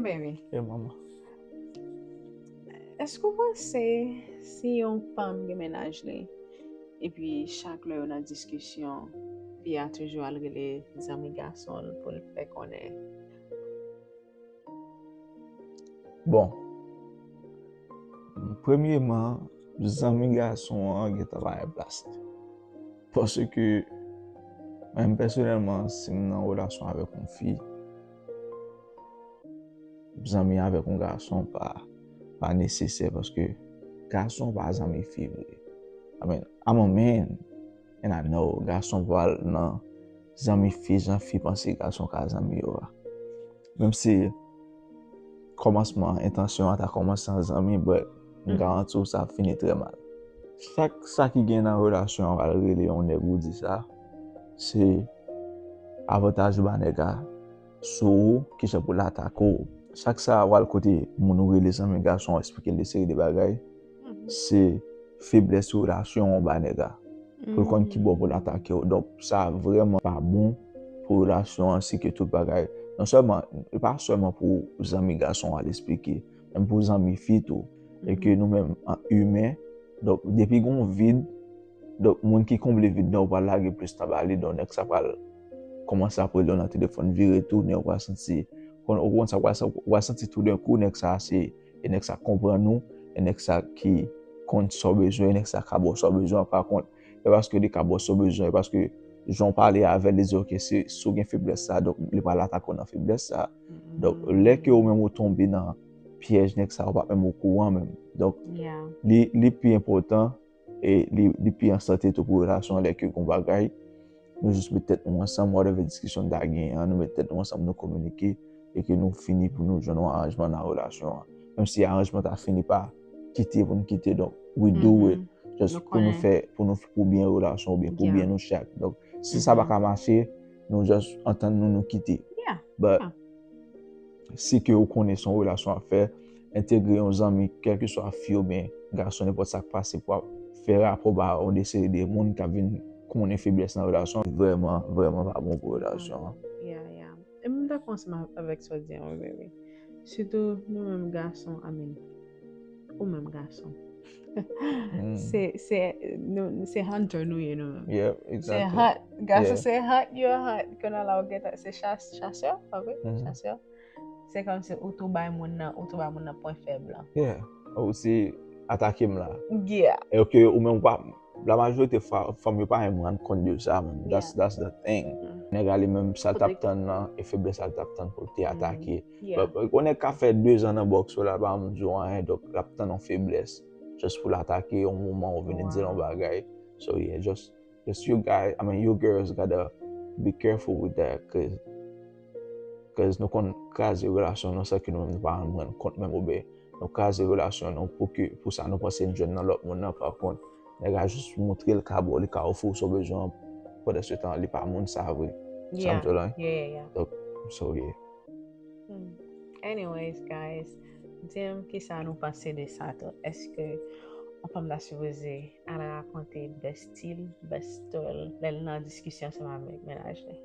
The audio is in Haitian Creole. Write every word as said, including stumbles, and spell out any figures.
Baby, E manman. Èske w panse si yon fanm gen mennaj li, epi chak lè yo nan diskisyon, fi a toujou al rele zanmi gason l pou l fè konnen? Bon, premyeman, zanmi gason an gentan pa gen plas li. Paske, mwen menm pèsonèlman, si m nan relasyon avèk yon fi, zanmi avèk yon gason pa, pa nesesè, paske gason pa zanmi fi vre. I mean, I'm a man, and I know, gason pa nan zanmi fi, jan fi panse gason ka zanmi yo a. Menm si kòmansman, entansyon an ta kòmanse an zanmi, but m garanti w sa ap fini trè mal. Chak sa ki gen nan relasyon an, al rele yon nèg ou di sa, se avantaj ou ba nèg a sou ou, kijan pou l atake w. Chak sa w al kote moun ou rele zanmi gason, eksplike l de seri de bagay, se feblès relasyon an ba nèg a. Pou l konn ki bò pou l atake w. Donk, sa vrèman pa bon pou relasyon an, si ke tout bagay. Non sèlman, e pa sèlman pou zanmi gason al eksplike, menm pou zanmi fi tou. E ke nou menm, an imen, donk, depi gen yon vid, donk, moun ki konble vid nan, ou pral lage plis tan ba li, donk, nèg sa pral kòmanse ap rele w nan telefòn, vire tounen, ou pral santi, konn, ou konn sa, ou pral sa, ou pral santi toudenkou, nèg sa se, e nèg sa konprann ou, e nèg sa ki konn sa w bezwen, e nèg sa ka ba w sa w bezwen, pa kont, e paske li ka ba w sa w bezwen, e paske jan w pale avè l, li di, ok, si, si w gen feblès sa, donk, li pral atake w nan feblès sa. Donk, lè ke ou menm ou tonbe nan pyèj nèg sa, ou pa menm okouran menm. Donk, Yeah. li, li pi enpòtan e li, li pi an sante tou pou relasyon an lè ke gon bagay. Nou jis met tèt nou ansanm, whatever diskisyon n ta genyen an, nou met tèt nou ansanm, nou kominike e ke nou fini pou nou jwenn yon aranjman nan relasyon an. Menm si aranjman ta fini pa kite pou nou kite, donk, we do it. Just Nou pou nou konnen. Fè, pou nou, pou byen relasyon oubyen pou Yeah. byen nou chak. Donk, si sa pa ka mache, nou just antann nou, nou kite. Yeah. But Yeah. si ke ou konnen se yon relasyon ap fè, entegre yon zanmi, kèlkeswa fi oubyen gason, nenpòt sa k pase, pou ap fè rapò ba yon de seri de moun k ap vin konnen feblès nan relasyon, vrèman, vrèman pa bon pou relasyon an. Yeah, yeah. E m dakò ansanm avèk sa w di an, wi, wi, wi. Sitou nou menm gason, I mean, ou menm gason. Se, se, nou, se hunter nou ye nou menm. Yeah, Se exactly. Hunt, gason Yeah. Se Hunt, you a Hunt. Kounye a la ou gentan, se chas, chasè, pa vre? Mhm. Chasè. Se kòmsi ou tou bay moun nan, ou tou bay moun nan pwen fèb la. Yeah. Ou se atake m la. Yeah. E ke ou menm ou pa, la majorite fwa, fanm yo pa menm rann kont de sa, man. That's, Yeah. That's the thing. Mm. Nèg a li menm sa l t ap Kote- tann nan, e feblès sa l t ap tann pou l te atake. Yeah. But, uh, yon nèg ka fè de zan nan bòks la, pa m di w anyen, donk l ap tann yon feblès. Just pou l atake yon moman ou vini di l yon Wow. Bagay. So yeah, just, just you guys, I mean, you girls gotta be careful with that, cause, cause nou konn kraze relasyon nou san ke nou menm nou pa rann kont menm oubyen nou kraze relasyon nou pou ke, pou sa nou panse n jwenn nan lòt moun nan, pa kont, nèg a jis montre l ka ba w, li ka ofri w sa w bezwen an, pandan se tan li pa moun sa vre. Sa m Yeah. di w la. Yeah, yeah, yeah. Donk, so yeah. Hmm. Anyways, guys, di m kisa nou panse de sa tou. Èske yon fanm ta sipoze al rakonte bestie l, best friend, lè l nan diskisyon ansanm avèk mennaj li?